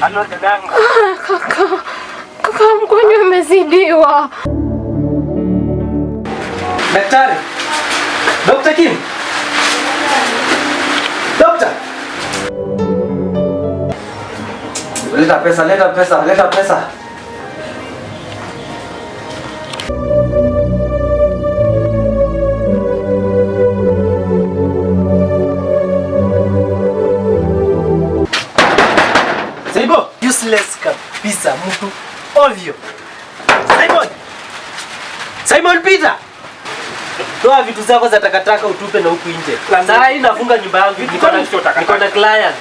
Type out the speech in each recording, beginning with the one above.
Halo dadangu. Kaka, kaka, mgonjwa amezidiwa. Daktari. Dr. Kim. Doctor. Leta pesa, leta pesa, leta pesa. Saibo, useless kabisa mtu ovyo. Simon. Simon Peter. Toa vitu zako za takataka utupe na huku nje. Saa hii nafunga nyumba yangu. Niko na client.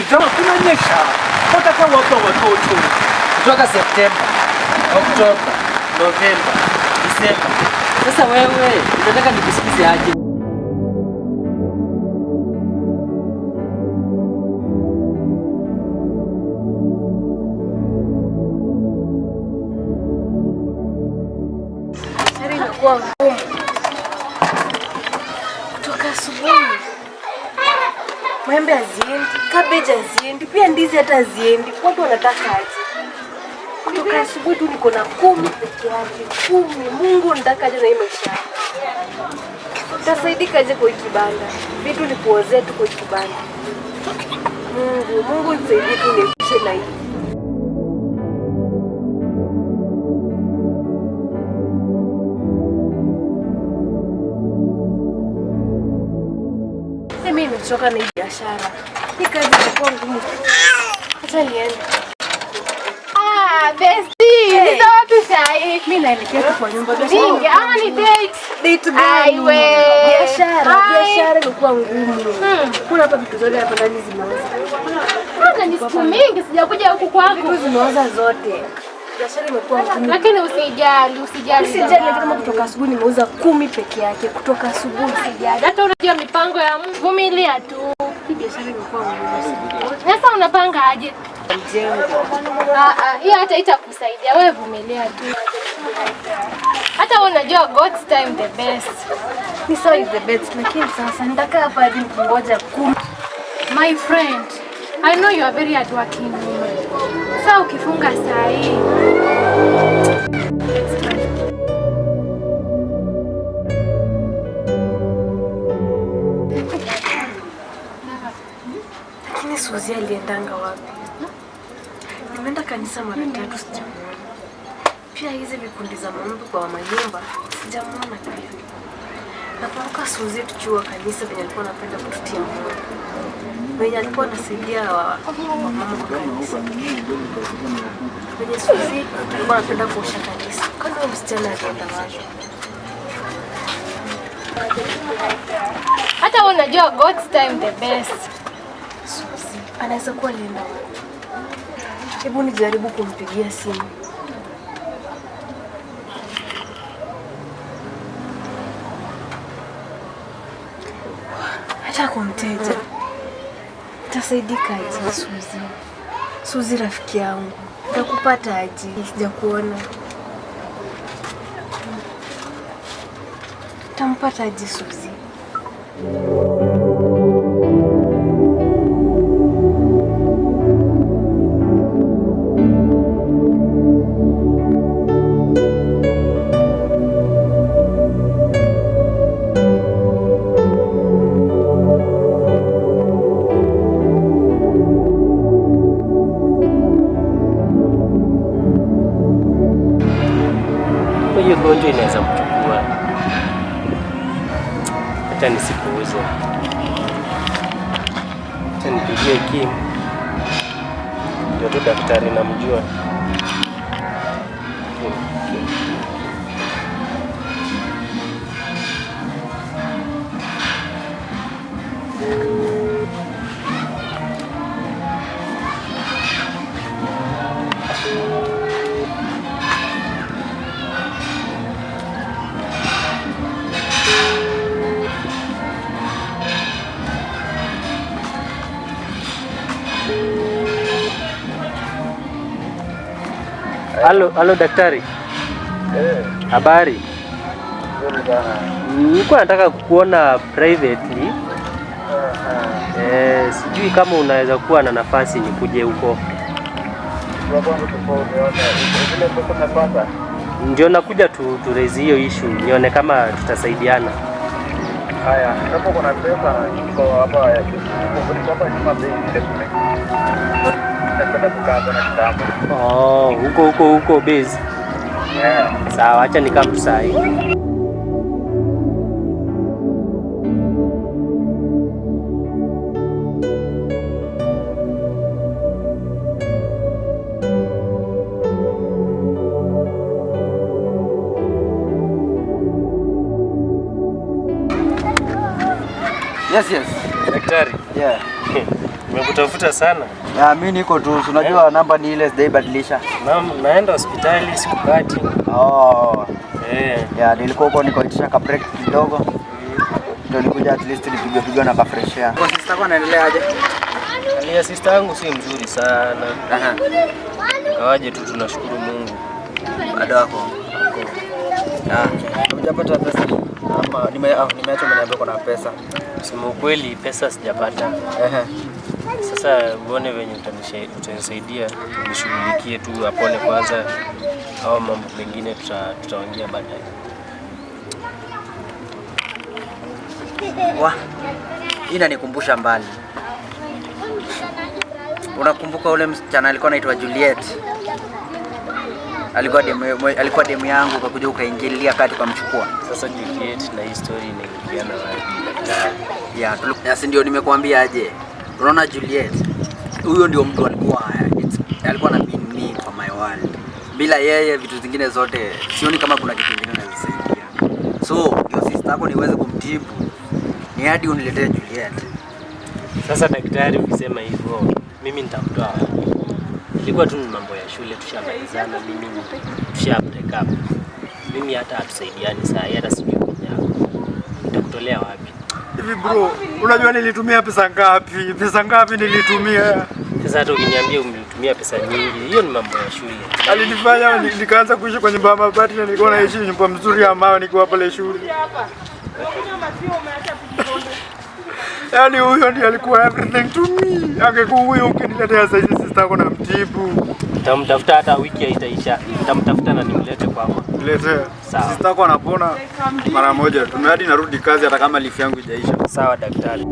Kunanyesha. Wataka wapa watoto. Kutoka Septemba, Oktoba, Novemba, Disemba. Sasa wewe unataka nikusikize aje? Biashara imekuwa ngumu kutoka asubuhi. Maembe haziendi, cabbage haziendi, pia ndizi hata haziendi. Watu wanataka aje? Kutoka asubuhi tu niko na 10 peke yake, 10. Mungu, nataka aje na hii maisha yangu? Nitasaidika aje kwa hii kibanda? Vitu ni kuozea tu kwa hii kibanda. Mungu, Mungu nisaidie tu niepushe na hii. Mimi nimechoka na hii biashara. Hii kazi imekuwa ngumu. Acha niende. Ah, bestie, Hey. ni za wapi sahi? Mimi naelekea tu kwa nyumba. Biashara Mingi ama ni date? Date gani? Aiwe. Biashara, Ai. biashara imekuwa ngumu. Kuna hapa vitu zote hapa ndani zimeoza. Hata ni siku mingi sijakuja huku kwako. Vitu zimeoza zote. Biashara imekuwa ngumu. Lakini usijali, usijali. Usijali hata kama kutoka asubuhi nimeuza 10 peke yake, kutoka asubuhi Usijali. Hata unajua mipango ya Mungu, vumilia tu. Hii biashara imekuwa ngumu sana. Sasa unapanga aje? Mjengo. Hiyo hata itakusaidia. Wewe vumilia tu. Hata wewe unajua God's time the best. Ni sawa is the best, lakini sasa nitakaa hapa hadi nikingoja 10. My friend, I know you are very hardworking woman. Sasa ukifunga saa hii. Lakini Suzi aliendanga wapi? Nimeenda kanisa mara 3 sijamuona. Pia hizi vikundi za maombi kwa manyumba sijamuona pia. Nakumbuka Suzi tukiwa kanisa venye alikuwa anapenda kututia moyo. Venye alikuwa anasaidia wamama kwa kanisa. Venye Suzi alikuwa anapenda kuosha kanisa. Kwani huyo msichana alienda wapi? Hata wewe unajua God's time the best. Suzi anaweza kuwa alienda wapi? Hebu nijaribu kumpigia simu. Hata kwa mteja. Nitasaidika aje Suzi? Suzi rafiki yangu. Nitakupata aje? Sijakuona. Nitampata aje Suzi? Hiyo gonjwa inaweza kuchukua. Acha nisipuuze. Acha nipigie Kim. Ndio tu daktari namjua. Kim, Kim. Halo, halo daktari. Habari. Nilikuwa nataka kukuona privately. Sijui kama unaweza kuwa na nafasi nikuje huko. Ndio nakuja tu raise hiyo issue nione kama tutasaidiana. Haya, kama kuna pesa iko hapa ya hapa nyuma bei ile kule. Napenda kukaa na kitambo. Oh, huko base. Yeah. Sawa, acha nikam tu saa hii. Yes. Daktari. Yeah. Nimekutafuta sana. Ya, mimi niko tu, unajua namba ni ile sijaibadilisha. Naenda hospitali sikupati. Oh. Yeah, nilikuwa huko nikoitisha ka break kidogo. Ndio nikuja at least nipige na ka fresh air. Kwa sister yako anaendelea aje? Hali sister yangu si mzuri sana. Aha. Kawaje tu tunashukuru Mungu. Bado wako. Ah, hujapata pesa? Ama nimeacha umeniambia kuna pesa. Kusema ukweli pesa sijapata. Sasa uone venye utanisaidia nishughulikie tu apone kwanza, au mambo mengine tutaongea baadaye. Wah, inanikumbusha mbali. Unakumbuka ule msichana alikuwa anaitwa Juliet? Alikuwa demu yangu, ukakuja ukaingilia kati ukamchukua. Sasa Juliet na hii story inaingiana wapi daktari? Yeah, si ndio nimekuambia aje. Unaona Juliet, huyo ndio mtu alikuwa na mean me for my world. Bila yeye vitu zingine zote sioni kama kuna kitu kingine naweza saidia. So, ndio sister yako niweze kumtibu. Ni hadi uniletee Juliet. Sasa daktari ukisema hivyo, mimi nitamtoa wapi? Ilikuwa tu ni mambo ya shule, tushamalizana, mimi tusha break up. Mimi hata hatusaidiani saa hii, hata sijui kwenye yako. Nitakutolea wapi? Hivi bro, unajua nilitumia pesa ngapi? Pesa ngapi nilitumia? Sasa hata ukiniambia umelitumia pesa nyingi, hiyo ni mambo ya shule. Alinifanya nikaanza kuishi kwa nyumba ya mabati na nilikuwa naishi nyumba mzuri ya mawe nikiwa pale shule. Yaani huyo ndiye alikuwa everything to me. Angekuwa huyo ukiniletea sasa hizi sister yako na mtibu. Nitamtafuta hata wiki haitaisha. Nitamtafuta na nimlete kwako. Niletee. Sister yako anapona mara moja. Tunarudi narudi kazi hata kama life yangu haijaisha. Sawa daktari.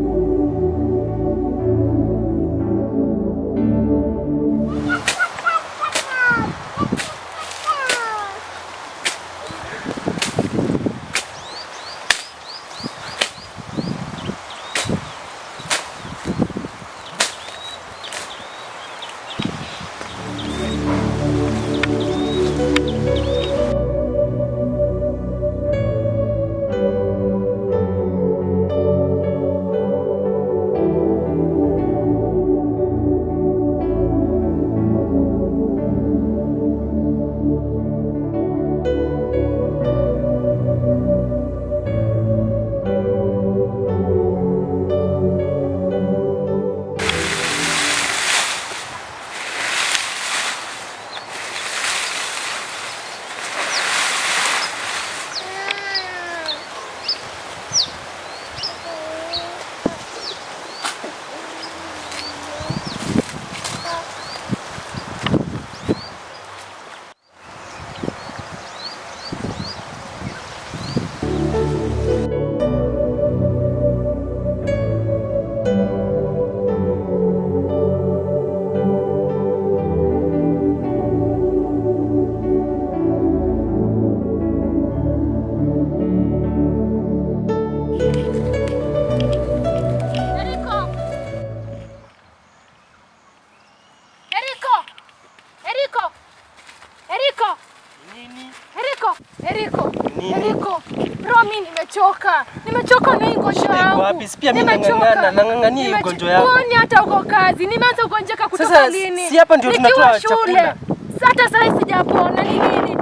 Eriko. Bro, mimi nimechoka. Nimechoka na hii ugonjwa yangu. Wapi? Pia mimi nang'ang'ana, nang'ang'ania hii ugonjwa yako. Mbona hata uko kazi? Nimeanza kugonjeka kutoka lini? Sasa si hapa ndio tunatoa chakula. Hata sasa sijapona ni nini?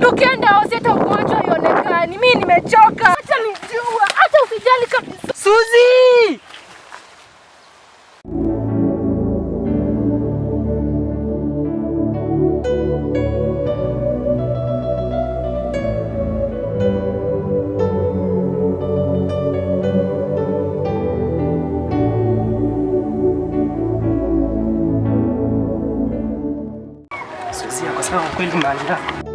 Tukienda hosi hata ugonjwa haionekani. Mimi nimechoka. Hata nijua, hata usijali kabisa. Suzy! Suzie ako sawa kweli mahali yako?